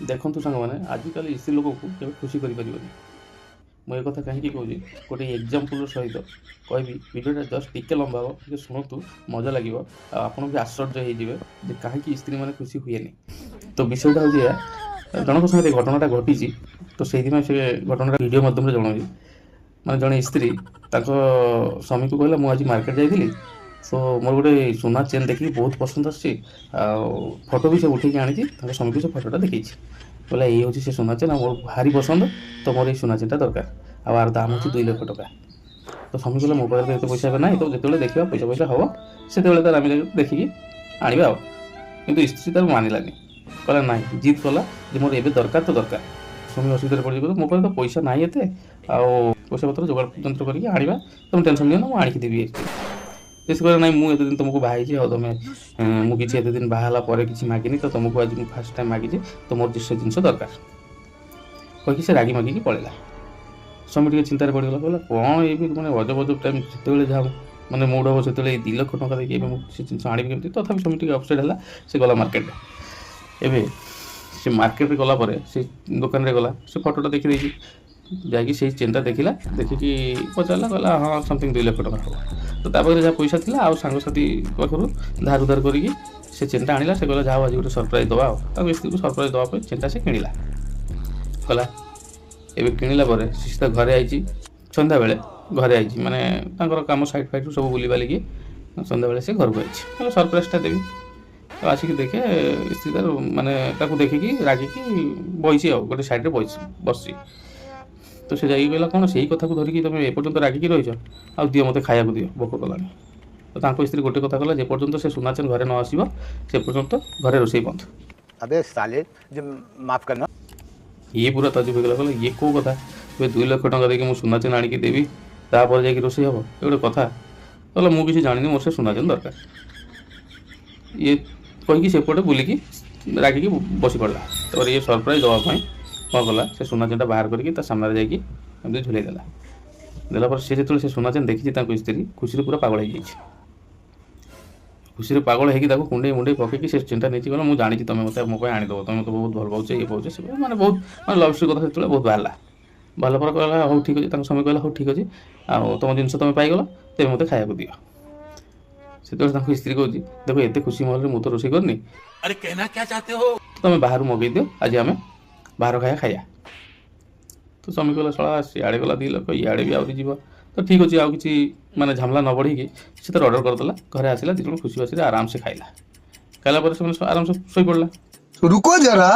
ଦେଖନ୍ତୁ ସାଙ୍ଗମାନେ, ଆଜିକାଲି ସ୍ତ୍ରୀ ଲୋକଙ୍କୁ କେବେ ଖୁସି କରିପାରିବନି। ମୁଁ ଏ କଥା କାହିଁକି କହୁଛି, ଗୋଟେ ଏକ୍ଜାମ୍ପଲ୍ ସହିତ କହିବି। ଭିଡ଼ିଓଟା ଜଷ୍ଟ ଟିକେ ଲମ୍ବା ହେବ, ଟିକେ ଶୁଣନ୍ତୁ, ମଜା ଲାଗିବ ଆଉ ଆପଣ ବି ଆଶ୍ଚର୍ଯ୍ୟ ହେଇଯିବେ ଯେ କାହିଁକି ସ୍ତ୍ରୀମାନେ ଖୁସି ହୁଏନି। ତ ବିଷୟଟା ହେଉଛି ଏହା, ଜଣଙ୍କ ସାଙ୍ଗରେ ଏ ଘଟଣାଟା ଘଟିଛି, ତ ସେଇଥିପାଇଁ ସେ ଘଟଣାଟା ଭିଡ଼ିଓ ମାଧ୍ୟମରେ ଜଣାଉଛି। ମାନେ ଜଣେ ସ୍ତ୍ରୀ ତାଙ୍କ ସ୍ୱାମୀକୁ କହିଲା, ମୁଁ ଆଜି ମାର୍କେଟ ଯାଇଥିଲି, ତ ମୋର ଗୋଟେ ସୁନା ଚେନ୍ ଦେଖିକି ବହୁତ ପସନ୍ଦ ଆସୁଛି। ଆଉ ଫଟୋ ବି ସେ ଉଠେଇକି ଆଣିଛି, ତାଙ୍କ ସ୍ୱାମୀକୁ ସେ ଫଟୋଟା ଦେଖେଇଛି। କହିଲା, ଏଇ ହେଉଛି ସେ ସୁନା ଚେନ୍ ଆଉ ମୋର ଭାରି ପସନ୍ଦ, ତ ମୋର ଏଇ ସୁନା ଚେନ୍ଟା ଦରକାର ଆଉ ଆର ଦାମ ହେଉଛି 2 ଲକ୍ଷ ଟଙ୍କା। ତ ସ୍ୱାମୀ କହିଲା, ମୋ ପାଖରେ ତ ଏତେ ପଇସା ଏବେ ନାହିଁ, ତ ଯେତେବେଳେ ଦେଖିବା ପଇସା ପଇସା ହେବ, ସେତେବେଳେ ତାର ଆମେ ଦେଖିକି ଆଣିବା। ଆଉ କିନ୍ତୁ ସ୍ତ୍ରୀ ତାର ମାନିଲାନି, କହିଲା ନାହିଁ, ଜିଦ୍ କଲା ଯେ ମୋର ଏବେ ଦରକାର ତ ଦରକାର। ସ୍ୱାମୀ ଅସୁବିଧାରେ ପଡ଼ିଯିବ, ମୋ ପାଖରେ ତ ପଇସା ନାହିଁ ଏତେ, ଆଉ ପଇସା ପତ୍ର ଯୋଗାଡ଼ ଯନ୍ତ୍ର କରିକି ଆଣିବା, ତୁମେ ଟେନସନ୍ ନିଅ ନା, ମୁଁ ଆଣିକି ଦେବି। ସେ କହିଲା, ନାଇଁ, ମୁଁ ଏତେ ଦିନ ତୁମକୁ ବାହା ହେଇଛି ଆଉ ତମେ ମୁଁ କିଛି ଏତେ ଦିନ ବାହା ହେଲା ପରେ କିଛି ମାଗିନି, ତ ତୁମକୁ ଆଜି ମୁଁ ଫାର୍ଷ୍ଟ ଟାଇମ୍ ମାଗିଛି, ତ ମୋର ସେ ଜିନିଷ ଦରକାର କହିକି ସେ ରାଗି ମାଗିକି ପଳେଇଲା। ସ୍ୱାମୀ ଟିକେ ଚିନ୍ତାରେ ପଡ଼ିଗଲା। କହିଲା, କ'ଣ ଏଇ ବି ମାନେ ଅଜବ ଅଜବ ଟାଇମ୍, ଯେତେବେଳେ ଯାହା ମାନେ ମୁଡ଼ ହେବ ସେତେବେଳେ। ଏଇ 2 ଲକ୍ଷ ଟଙ୍କା ଦେଇକି ଏବେ ମୁଁ ସେ ଜିନିଷ ଆଣିବି କେମିତି? ତଥାପି ସ୍ୱାମୀ ଟିକେ ଅପସେଟ୍ ହେଲା। ସେ ଗଲା ମାର୍କେଟରେ। ଏବେ ସେ ମାର୍କେଟରେ ଗଲା ପରେ ସେ ଦୋକାନରେ ଗଲା, ସେ ଫଟୋଟା ଦେଖିଦେଇଛି, ଯାଇକି ସେଇ ଚେନ୍ଟା ଦେଖିଲା, ଦେଖିକି ପଚାରିଲା। କହିଲା, ହଁ, ସମଥିଙ୍ଗ 2 ଲକ୍ଷ ଟଙ୍କା ହେବ। ତ ତା ପାଖରେ ଯାହା ପଇସା ଥିଲା ଆଉ ସାଙ୍ଗସାଥି ପାଖରୁ ଧାର ଉଧାର କରିକି ସେ ଚେନ୍ଟା ଆଣିଲା। ସେ କହିଲା, ଯାହା ହଉ, ଆଜି ଗୋଟେ ସରପ୍ରାଇଜ୍ ଦେବା। ଆଉ ତାକୁ ସ୍ତ୍ରୀକୁ ସରପ୍ରାଇଜ୍ ଦେବା ପାଇଁ ଚେନ୍ଟା ସେ କିଣିଲା। କଲା ଏବେ କିଣିଲା ପରେ ସେ ସିଧା ଘରେ ଆଇଛି। ସନ୍ଧ୍ୟାବେଳେ ଘରେ ଆଇଛି, ମାନେ ତାଙ୍କର କାମ ସାଇଟ୍ ଫାଇଟ୍ରୁ ସବୁ ବୁଲିବାଲିକି ସନ୍ଧ୍ୟାବେଳେ ସେ ଘରକୁ ଆଇଛି। କହିଲା, ସରପ୍ରାଇଜ୍ଟା ଦେବି। ତ ଆସିକି ଦେଖେ, ସ୍ତ୍ରୀ ତାର ମାନେ ତାକୁ ଦେଖିକି ରାଗିକି ବଇଛି, ଆଉ ଗୋଟେ ସାଇଡ଼୍ରେ ବଇଛି, ବସିଛି। ତ ସେ ଯାଇକି କହିଲା, କ'ଣ ସେଇ କଥାକୁ ଧରିକି ତମେ ଏପର୍ଯ୍ୟନ୍ତ ରାଗିକି ରହିଛ? ଆଉ ଦିଅ, ମୋତେ ଖାଇବାକୁ ଦିଅ, ଭୋକ କଲାଣି। ତ ତାଙ୍କ ସ୍ତ୍ରୀ ଗୋଟେ କଥା କହିଲା, ଯେପର୍ଯ୍ୟନ୍ତ ସେ ସୁନା ଚେନ୍ ଘରେ ନ ଆସିବ, ସେ ପର୍ଯ୍ୟନ୍ତ ଘରେ ରୋଷେଇ ବନ୍ଦ। अबे साले, जो माफ करना। ଇଏ ପୁରା ତାଜୁବ ହେଇଗଲା। କହିଲା, ଇଏ କେଉଁ କଥା? ଏବେ 2 ଲକ୍ଷ ଟଙ୍କା ଦେଇକି ମୁଁ ସୁନା ଚେନ୍ ଆଣିକି ଦେବି, ତାପରେ ଯାଇକି ରୋଷେଇ ହେବ, ଏ ଗୋଟେ କଥା? କହିଲା, ମୁଁ କିଛି ଜାଣିନି, ମୋର ସେ ସୁନା ଚେନ୍ ଦରକାର। ଇଏ କହିକି ସେପଟେ ବୁଲିକି ରାଗିକି ବସି ପଡ଼ିଲା। ତାପରେ ଇଏ ସରପ୍ରାଇଜ୍ ଦେବା ପାଇଁ କ'ଣ କଲା, ସେ ସୁନା ଚେନ୍ଟା ବାହାର କରିକି ତା ସାମ୍ନାରେ ଯାଇକି ଏମିତି ଝୁଲେଇ ଦେଲା। ଦେଲା ପରେ ସେ ଯେତେବେଳେ ସେ ସୁନା ଚେନ୍ ଦେଖିଛି, ତାଙ୍କ ସ୍ତ୍ରୀ ଖୁସିରେ ପୁରା ପାଗଳ ହେଇଯାଇଛି। ଖୁସିରେ ପାଗଳ ହେଇକି ତାକୁ କୁଣ୍ଡେଇ ମୁଣ୍ଡେଇ ପକେଇକି ସେ ଚେନ୍ଟା ନେଇଛି। କହିଲା, ମୁଁ ଜାଣିଛି ତମେ ମୋତେ ମୋ ପାଇଁ ଆଣିଦେବ, ତମେ ମୋତେ ବହୁତ ଭଲ ପାଉଛ, ଇଏ ପାଉଛ ସେ, ମାନେ ବହୁତ ମାନେ ଲଭ୍ ଷ୍ଟୋରି କଥା ସେତେବେଳେ ବହୁତ ବାହାରିଲା। ବାହାରିଲା ପରେ କହିଲା, ହଉ ଠିକ୍ ଅଛି। ତାଙ୍କ ସ୍ୱାମୀ କହିଲା, ହଉ ଠିକ୍ ଅଛି, ଆଉ ତମ ଜିନିଷ ତମେ ପାଇଗଲ, ତେବେ ମୋତେ ଖାଇବାକୁ ଦିଅ। ସେତେବେଳେ ତାଙ୍କ ସ୍ତ୍ରୀ କହୁଛି, ଦେଖ, ଏତେ ଖୁସି ମହଲରେ ମୁଁ ତ ରୋଷେଇ କରିନି, अरे कहना क्या चाहते हो? ତ ତମେ ବାହାରୁ ମଗେଇ ଦିଅ, ଆଜି ଆମେ ବାହାର ଖାଇବା ଖାଇବା। ତ ସ୍ୱାମୀ କହିଲା, ଶଳା, ସିଆଡ଼େ ଗଲା 2 ଲକ୍ଷ, ଇଆଡ଼େ ବି ଆହୁରି ଯିବ। ତ ଠିକ୍ ଅଛି, ଆଉ କିଛି ମାନେ ଝାମଲା ନ ବଢ଼େଇକି ସେ ତାର ଅର୍ଡ଼ର କରିଦେଲା। ଘରେ ଆସିଲା, ଦୁଇ ଜଣ ଖୁସି ବାସିରେ ଆରାମସେ ଖାଇଲା। ଖାଇଲା ପରେ ସେମାନେ ଆରାମସେ ଶୋଇପଡ଼ିଲା। रुको जरा।